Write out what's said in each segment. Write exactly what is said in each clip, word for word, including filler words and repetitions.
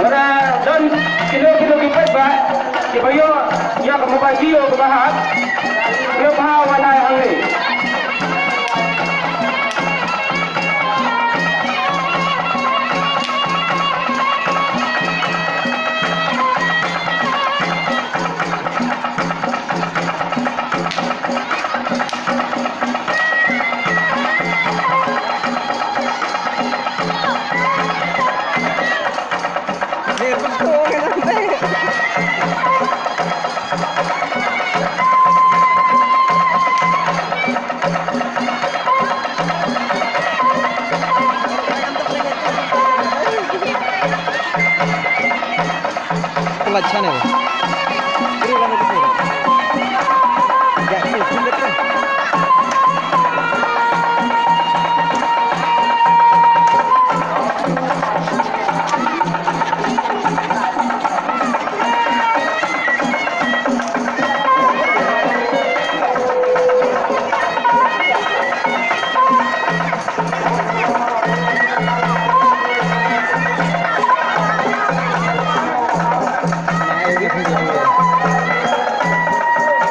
Don kino kino ki paidbah kiba ïoh ïa ka mobile Jio kaba hap, ïoh bha wan ai hangne. Tempat channel. Ya, tu, tu, tu.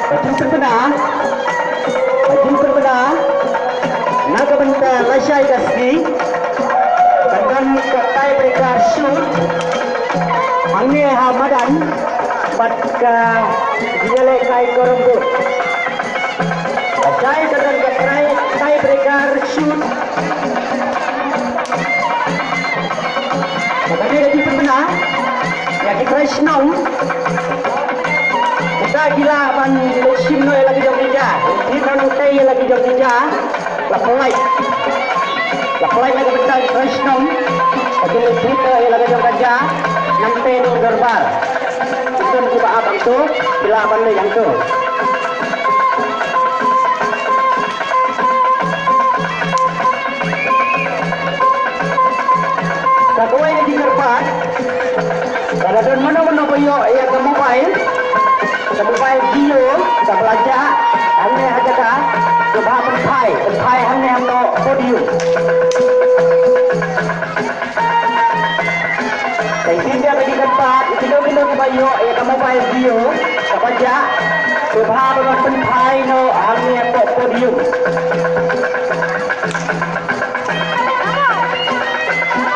Ka jingpynbna, ka jingpynbna na ka bynta lashai ka sngi, kan don ka tiebreaker shoot hangne ha madan bad ka jingïalehkai korom bud. Ka jai ka don ka tie, tiebreaker shoot. Ka kane ka jingpynbna ïa ki trai shnong. Kita ki lah ban leit shim noh ïa la ki jong ki ja. Ki nang tei ïa la ki jong ki ja. La pynlait, la pynlait na ka bynta ki trai shnong. Ka jingtip ïa la ka jong ka ja. Nangta ïa u dorbar. Ki don kiba ap hangto, ki lah ban leit hangto. Sa kawei ka jingkyrpad, lada don mano mano ba ïoh ïa ka mobile, ka mobile Jio kaba la jah hangne ha jaka, to ba pynphai, pynphai hangne ha podium. Te kynja ka jingkyrpad, kino kino kiba ïoh ïa ka mobile Jio kaba jah, to ba ban pynphai noh hangne ha podium.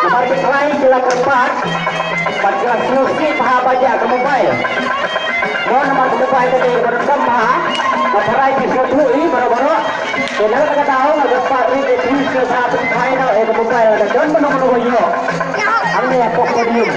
Namar ki trai ki la kyrpad bad ki la sngewsih bha ba jah ka mobile. Mo namar ka mobile ka dei kaba donkam bha, ka trai ki sngewthuh hi baroh baroh. Te na kata ka daw nga kyrpad ïa ki trai ki la pynphai noh ïa ka mobile, lada don mano mano ba ïoh, hangne ha podium.